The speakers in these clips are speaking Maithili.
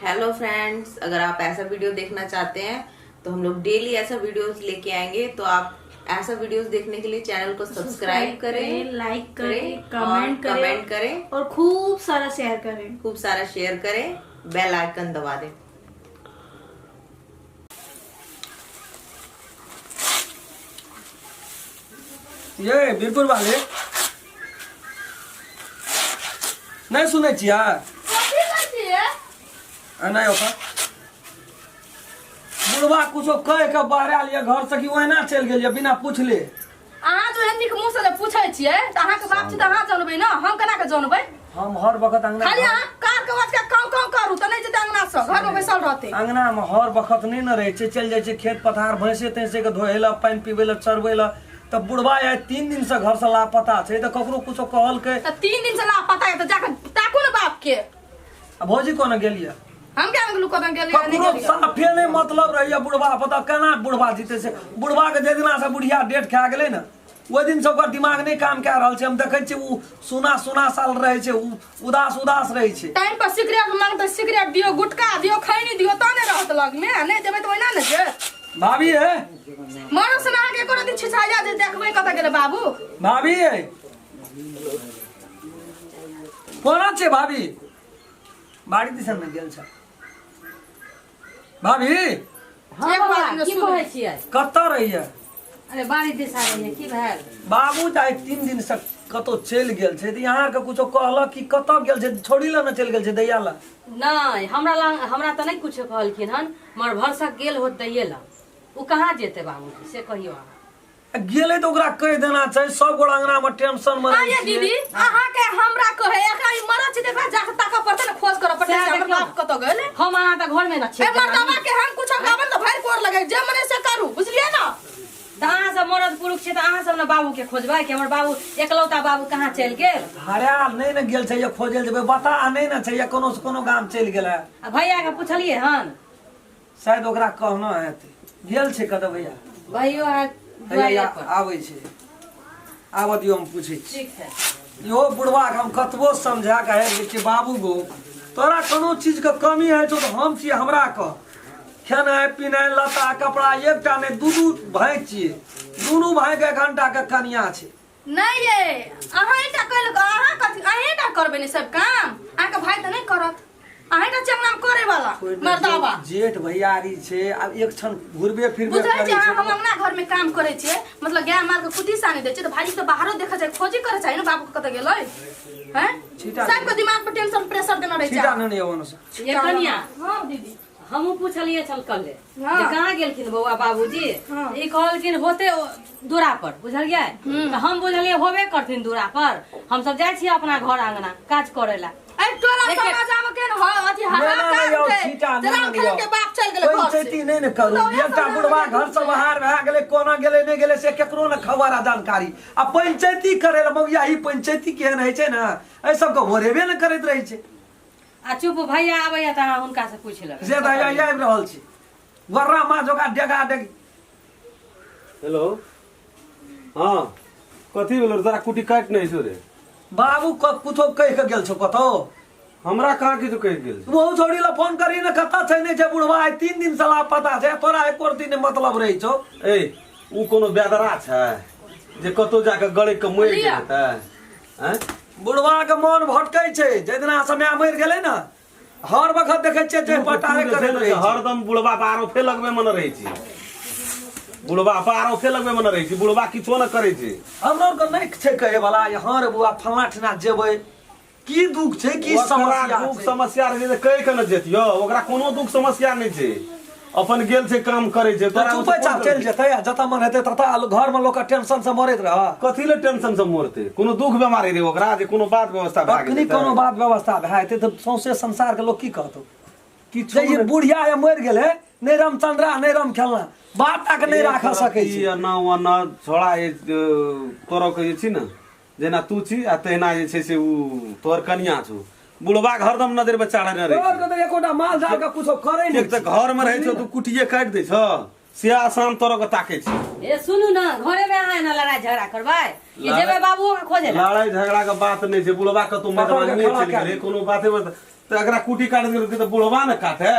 हेलो फ्रेंड्स, अगर आप ऐसा वीडियो देखना चाहते हैं तो हम लोग डेली ऐसा वीडियोस लेके आएंगे। तो आप ऐसा वीडियोस देखने के लिए चैनल को सब्सक्राइब करें, लाइक करें, और कमेंट करें, कमेंट करें और खूब सारा शेयर करें, खूब सारा शेयर करें, बेल आइकन दबा दें। ये बीरपुर वाले नहीं सुनै छियै? आ नहि ओकर बुढ़वा कुछो कह के बहरायल ये घर से कि ओहिना चलि गेल ये बिना पूछले। अहाँ जो एहन नीक मुँह से जे पूछै छियै तऽ अहाँके बाप छी तऽ अहाँ जानबै ने, हम केना के जानबै? हम हर वक्त अंगना खाली अहाँ कार के वाज के काउ काउ करू तऽ नहि जेतै अंगना से, घर में बैसल रहतै। अंगना में हर वक्त नहि ने रहै छै, चलि जाइ छै खेत पथार भैंसे तैंसे के धोए लए, पानि पीबै लए, चरबै लए। तऽ बुढ़वा आइ 3 दिन से घर से लापता छै तऽ ककरो कुछो कहलकै? तऽ 3 दिन से लापता है तऽ जाके ताकू ने बाप के। आ भौजी कोना गेलियै? हम क्या गेलु, कतऽ गेलियै, नहि ककरो गेलियै। साफे नहि मतलब रहैया बुढ़वा पता केना बुढ़वा जीते से। बुढ़वा के जाहि दिना से बुढ़िया डेट खा गेलै ने ओहि दिन से ओकर दिमाग नहि काम कए रहल छै। हम देखै छियै ओ सुना सुना साल रहै छै, ओ उदास उदास रहै छै। टाइम पर सिगरेट मांगतै, सिगरेट दियौ, गुटखा दियौ, खैनी दियौ तऽ नहि रहत लग में, आ नहि देबै तऽ ओहिना ने जेत। भाभी हे मरो से अहाँके एको रत्ती छिछाइया जे देखबै कतऽ गेलै बाबू। भाभी हे कोना छै भाभी? बाड़ी दिसन ने गेल छै भाभी। हँ एक बाबा, बात ने की सुनू। कहै छियै? कतऽ रहियै? अरे बाड़ी दिशा रहियै, की भेल? बाबू आइ 3 दिन से कतौ चलि गेल छै तऽ यहाँ के कुछो कहलक कि कतऽ गेल छै? छोड़ी लए ने चलि गेल छै दैया लए? नहि, हमरा लग हमरा तऽ नहि कुछो कहलखिन हन, मगर भरसक गेल होत दैये लए। ओ कहाँ जेतै बाबूजी से कहियौ अहाँ। आ गेलै तऽ ओकरा कहि देना छै, सब गोरा अंगना में टेंशन में रहै आये छियै। दीदी, अहाँ के हमरा कहे एकरा ई मरद छै तऽ एकरा जाके ताकऽ पड़तै ने, खोज करऽ पड़तै सएह जे हमर देखियौ बाप कतऽ गेलै। हम अहाँ तऽ घरमे ने ए छियै मर्दबा के हम कुछो कहबै तऽ भरि कोर लगे, जे मने से करू, बुझलियै ने? तऽ अहाँ सब मरद पुरुष छियै तऽ अहाँ सब ने बाबू के खोजबै कि हमर बाबू एकलौता बाबू कहाँ चलि गेल। हरायल नहि ने गेल छै, ये खोजल जेबै बता नहि ने छै, ये कोनो से कोनो गाम चलि गेलै। आ भैया के पुछलियै हन? शायद ओकरा कहना हेतै। गेल छै कतऽ भैया? भैयो है हैया दुआरे पर। आबै छै, आबऽ दियौ हम पूछै छी। ठीक छै। इहो बुढ़वा के हम कतबो समझा के आबि गेल छी, बाबू गो तोरा कोनो चीज के कमी होइ छौ तऽ हम छियै, हमरा कह। खेनाइ पिनाइ लत्ता कपड़ा एकटा नहि दू दू भाय छियै, दुनू भाय के एक घंटा के कनिया छै। नहि ये अहाँ एकटा कहलक, अहाँ कथी अहीं टा करबै ने सब काम? अहाँके भाय तऽ नहि करत, अहीं टा चंगनाम करे वाला मर्दाबा। जेठ भैयारी छै, आब एक क्षण घुरबे फिरबे बुझै करै छै अहाँ, छै। हम अंगना घर में काम करै छियै, मतलब गाय माल के कुटी सानी दै छियै तऽ भाजी तऽ बाहरो देखै छै, खोजी करै छै ने बाबू के कतऽ गेलै हैं। छीटा सबके दिमाग पर टेंशन प्रेशर देना रहै छै। छीटा नहि ओने से। ये कनिया। हाँ दीदी। हमहूँ पुछलियै छल कल्हे हाँ। जे कहाँ गेलखिन बौआ बाबूजी। हाँ। ई कहलखिन होते दूरा पर, बुझलियै? तऽ हम बुझलियै होबे करथिन दूरा पर, हमसब जाइ छियै अपना घर अंगना काज करै लए। अरे टोला एके- समाज में केन ह अथी ना, ना, ना, हाहाकार यौ, छै। छीटा नहि जरा ने खेल यौ। के बाप चलि गेलै घर से। पंचायती नहि ने करू। तऽ ओएह एकटा सब बुढ़वा ने घर से बाहर भए गेलै, कोना गेलै नहि गेलै से केकरो ने खबर आ जानकारी। आ पंचायती करे लए मौगिया ही पंचायती केहन होइ छै ने, एहि सबके भोरेबे ने करैत रहै छै। आ चुप, भैया आबैया तऽ अहाँ हुनका से पूछि लेबै। से तऽ हैया आबि रहल छी, गोर्रा माँ जोका डेगा डेग। हेलो, हाँ कथी भेलो रे? तोरा कुटी काटि नहि छौ रे? बाबू कुछो कहि के गेल छौ कतौ? हमरा कहाँ किछु कहि गेल छै? बहु छोड़ी ला फोन करी ने, कतऽ छै नहि छै बुढ़वा, आइ 3 दिन से लापता छै, तोरा एको दिन नहि मतलब रहै छौ। ए उ कोनो बेदरा छै जे कतौ जाके गड़ै के मरि गेल हेतै? आँय? बुढ़वा के मन भटकै छै, जाहि दिना से माय मरि गेलै ने हर वक्त देखै छियै जे पटारे तू जे छै करैत ने रहै से छै। हरदम बुढ़वा पर आरोपे लगबै मन रहै छै, बुढ़वा पर आरोपे लगबै मन रहै छै, बुढ़वा किछो ने करै छै। हमरो आरके नहि छै कहै वाला, जे हँ रे बौआ फल्लाँ ठिना जेबै, की दुख छै की ओकरा समस्या दुख छै? समस्या रहै छै तऽ कहि के ने जेतियौ, ओकरा कोनो दुख समस्या नहि छै, अपन गेल छै काम करै छै। तऽ तोरा चुपे चाप चलि जेतै आ जतऽ मन हेतै ततऽ घर में लोक टेंशन से मरैत रह। कथी ले टेंशन से मरतै? कोनो दुख बेमारी रहै ओकरा जे कोनो बात व्यवस्था भए अखनी गेलै? कोनो बात व्यवस्था भए जेतै तऽ सौंसे संसार के लोक की कहतौ? किछु जे ई बुढ़िया ये मरि गेलै, नहि रामचंद्रा नहि राम खेलना, बाप टा के नहि राख सकै छै। एना ओना छोड़ा, तोरो के जे छी ने जेना तू छी आ तहिना जे छै से उ तोहर कनिया छौ, बुढ़वा के हरदम नजर पे चढ़ेने रहै तोहर छै। के तऽ एकोटा माल जाल के कुछो करै नहि एक तऽ घर में रहै छौ तू कुटिये काटि दै छौ, से आसान तोरो के ताकै छै। ए सुनू ने, घरे में अहाँ एना लड़ाई झगड़ा करबै कि जेबै बाबुओ के खोजे ला? लड़ाई झगड़ा के बात नहि छै, बुढ़वा कतौ पकड़ के मधुबनी खड़ा चलि कए गेलै दियौ। कोनो बाते बात तऽ एकरा कुटी काटि देलकै तऽ बुढ़वा ने काटे,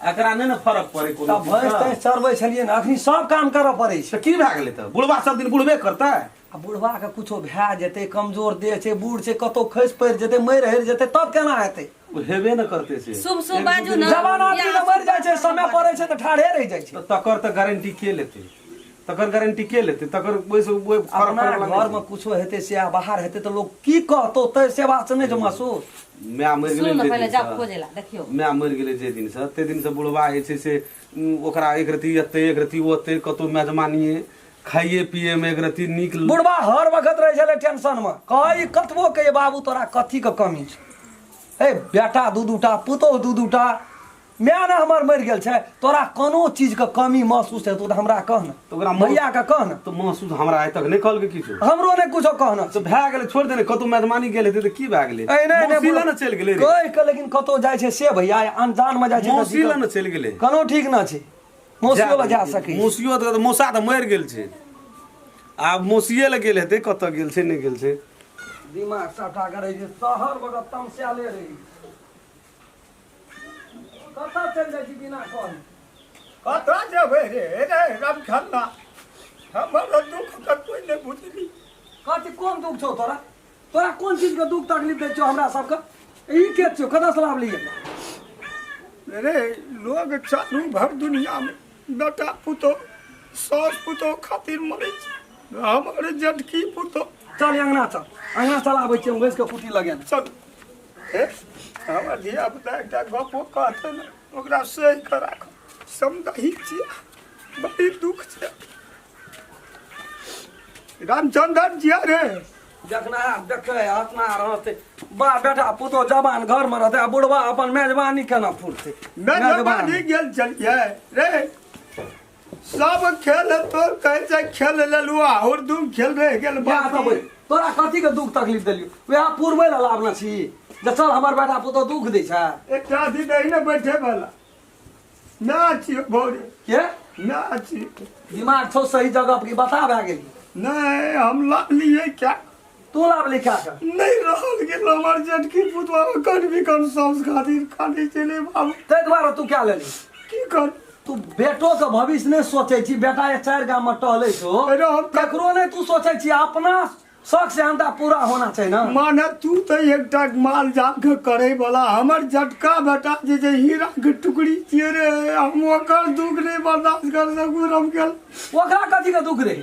एकरा नहि ने फरक पड़े कोनो तऽ भैंस तैंस चरबै छलियै ने, अखनी सब काम करऽ पड़ै छै। तऽ की भए गेलै? तऽ बुढ़वा सब दिन बुढ़बे करतै? आ बुढ़वा के कुछो भए जेतै, कमजोर देह छै, बूढ़ छै, कतौ खसि पड़ि जेतै, मरि हरि जेतै, तब केना हेतै? ओ हेबे ने करतै से। शुभ शुभ बाजू ने। जवान आदमी तऽ मरि जाइ छै, समय पड़ै छै तऽ ठाढ़े रहि जाइ छै। तऽ तकर तऽ गारंटी के लेतै? तकर गारंटी के लेतै? तकर ओहिसँ ओहि फरक अपना पड़ै वला घर में नहि कुछो हेतै से आ बाहर हेतै तऽ लोग की कहतौ, तै सेवा से नहि जो महसूस। छै। माय मरि सुनू गेलै ने, जे पहिले दिनसँ। जाउ खोजे ला, देखियौ। माय मरि गेलै जे दिनसँ, ताहि दिनसँ बुढ़वा जे छै से ओकरा एक रत्ती एतै, एक रत्ती ओतै, कतहु मेजबानिए खाइए पिए मे एक रत्ती नीक। बुढ़वा हर वक्त रहै छलै टेंशन में, कहै कतबो कहियै बाबू तोरा कथी के कमी छौ, हे बेटा दू दूटा, पुतोह दू दूटा, माय ने हमर मरि गेल छै, तोरा कोनो चीज के कमी महसूस हेतौ तऽ हमरा कह ने, तऽ ओकरा भैया के कह ने। तऽ महसूस हमरा आइ तक नहि कहलकै किछु। हमरो नहि कुछो कहना। तऽ भए गेलै, छोड़ि देने, कतहु मेजबानी गेल हेतै तऽ की भए गेलै? एहने एहने मौसी लए ने चलि गेलै रे। कहि के, लेकिन कतौ जाइ छै से भैया, अनजान में जाइ छै तऽ मौसी लए दिक्कत। ने चलि गेलै। कोनो ठीक ना छै, मौसियो लग जा सकै। मौसियो तऽ, मौसा तऽ मरि गेल छै, आब मौसिये लग गेल हेतै, कतऽ गेल छै नहि गेल छै। दिमाग सबटा के रहै छै शहर बगत तमसाले रहै छै। कतऽ चलि जाइ छी बिना कहने? कतऽ जेबै रे रे रमखन्ना, हमर दुख के कोइ नहि बुझली। कथी कोन दुख छौ तोरा? तोरा कोन चीज के दुख तकलीफ दै छौ हमरा सबके? ई के छौ, कतऽ से लाबलियै? रे लोग चारू भर दुनिया में बेटा पुतोह सास पुतोह खातिर मरै छै, हमर जेठकी पुतोह। चल अंगना चल, अंगना चल, आबै छियै हम बैस के कुटी लगेने। चल हे, हमर धिया पुता एकटा गपो कहतै ने ओकरा सही कऽ राख, समझाही छियै, बड़ी दुख छै। रामचंद्र जिया रे। जखना देखे हँसना रहतै बा बेटा पुतोह जवान घर में रहतै आ बुढ़वा अपन मेजबानी केना फुरतै? मेजबानी गेल छलियै रे, सब खेल तोर कहै छै खेल लेलु आ और दू खेल रहि गेल। या तब बाकी तोरा कथी के दुख तकलीफ देलियौ? वएह पुरबै लए लाबने छी जे चल हमर बेटा पुतोह दुख दै छै। एकटा अथी दही ने बैठे वाला ना छियो भौरे। के ना छियो? दिमाग छौ सही जगह पर कि बता भए गेली? नहीं, हम ला लिए क्या। तू लाभ लिखा के नहीं रहल गेल हमर जेठकी पुतवा कन भी कन सौस खातिर खाली चले बाबू। ताहि दुआरे तू क्या लेली? की कर। तू बेटो के भविष्य नहीं सोचे छी, बेटा ये चारि गाम में टहले छौ। अरे हम ककरो नहीं तू सोचे छी, अपना शौक से अंदा पूरा होना चाहिए ना। माने तू तो एकटा माल जाल के करे वाला, हमर झटका बेटा जे जे हीरा के टुकड़ी छियै रे, हम ओकर दुख नहीं बर्दाश्त कर सकू रम गेल। ओकरा कथी के दुख रे?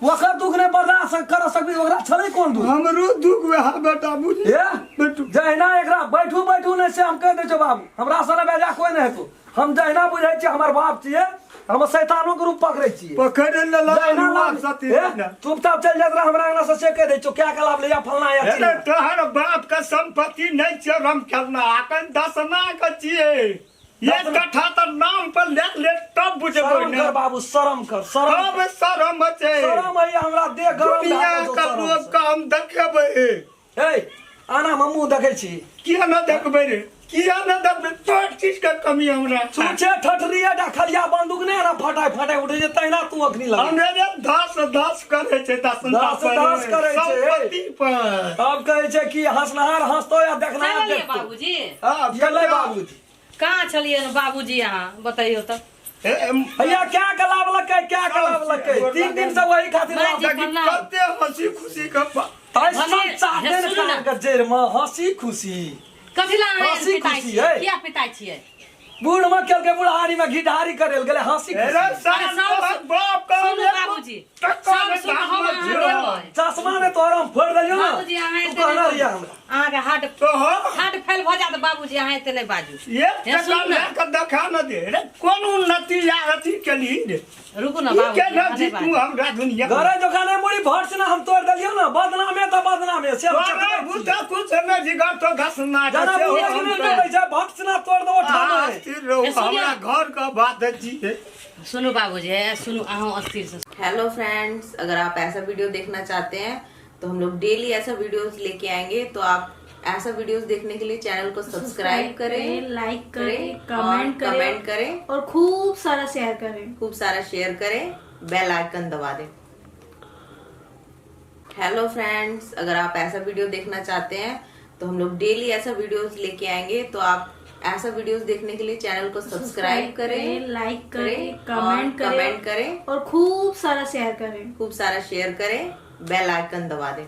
ओकर दुख नहीं बर्दाश्त कर सकबी, ओकरा छलै कोन दुख? हमरो दुख वएह बेटा बुझ ए बेटू। जहिना एकरा बैठू बैठू नहि से हम कहि दै छियौ बाबू, हमरा सने बेजा कोइ नहि हेतौ। हम जहिना बुझै छियै हमर बाप छियै, हम शैतानो के रूप पकड़ै छियै। पकड़ लेला जहिना अनुआ लाभ- सती ए, चुपचाप चलि जाइत रह हमरा अंगना से, से कहि दै छियौ क्या के लाभ ले या फलना या अरे चिलना। तोहर बाप के संपत्ति नहीं छै रम खेलना, अखन दसना के छियै, एक कट्ठा तऽ नाम पर ले ले तब बुझबै शरम ने। कर बाबू, शरम कर, शरम। तब शरम छै? शरम है हमरा देह गरम भए दुनिया गेल छौ के शरम लोग से। के हम देखेबै। ए आना मम्मू देखै छी। किया न देखबै रे, किया न देखबै? तोहर चीज के कमी हमरा? छुछे ठठरिए डा खलिया बंदूक नहि एना फटाइ फटाइ उठै छै तहिना तू अखनी लगे। हमरे रे दस दस करै छै, दस दस दस करै छै। संपत्ति पर। तब कहै छै कि हंसनहार हंसतो या देखनहार चललियै देखतो। बाबूजी। हाँ, गेलै बाबूजी। कहाँ छलियै ने बाबूजी, अहाँ बतैयौ तऽ। भैया क्या कलाब लकै, क्या कलाब लकै? 3 दिन से वही खातिर माँ लाभ जी, लकै। प्रणाम। कते हंसी खुशी के बात। ताहि भने- सब चाहते ने सुनू ने। कान के जड़ि मे हंसी खुशी। कथी ला अहाँ हंसी पिताइ खुशी, छियै? है। किया पिताइ छियै? बूढ़ में केलकै बुढ़ारी में घिढारी करेल गेलै हंसी अरे खुशी। साल अरे सब तोहर बाप के सुनू बाबूजी, टक्कर सब में सुन हम दाम अहाँ में देबै। चश्मा ने तोहर हम फोड़ि देलियौ ने। बाबूजी अहाँ तू एते कहना नहि रहिया बाजू। हमरा। अहाँके हार्ट तोहर हार्ट फेल भऽ जायत बाबूजी, अहाँ एते नहि बाजू। एक हे टका सुन ने। लए के देखा न दे रे, कोन उन्नति या अथी केलही रे? रुकू ने ई बाबूजी, केना अहाँ छी नहि तू बाजू। हमरा दुनिया घरे दोकाने मुड़ी भर से ना हम तोड़ देलियौ ने, बदनामे तऽ बदनामे से हम तोरा चकबै छी। बुता कुछ न जिगर तो घसना के जना से बुझै हम नहि तऽ- तोड़ै छै, भट से ना तोड़ देबो ठामे। अहाँ स्थिर रहू, हे सुनियौ। हमरा घर के बात छी। सुनू बाबूजी, हे सुनू, अहाँ अस्थिर से। हेलो फ्रेंड्स, अगर आप ऐसा वीडियो देखना चाहते हैं तो हम लोग डेली ऐसा वीडियोस लेके आएंगे, तो आप ऐसा वीडियोस देखने के लिए चैनल को सब्सक्राइब करें, लाइक करें, और कमेंट करें, कमेंट करें और खूब सारा शेयर करें, खूब सारा शेयर करें, बेल आइकन दबा दें। हेलो फ्रेंड्स, अगर आप ऐसा वीडियो देखना चाहते हैं तो हम लोग डेली ऐसा वीडियोस लेके आएंगे, तो आप ऐसा वीडियोस देखने के लिए चैनल को सब्सक्राइब करें, लाइक करें, और कमेंट करें कमेंट करें और खूब सारा शेयर करें, खूब सारा शेयर करें, बेल आइकन दबा दें।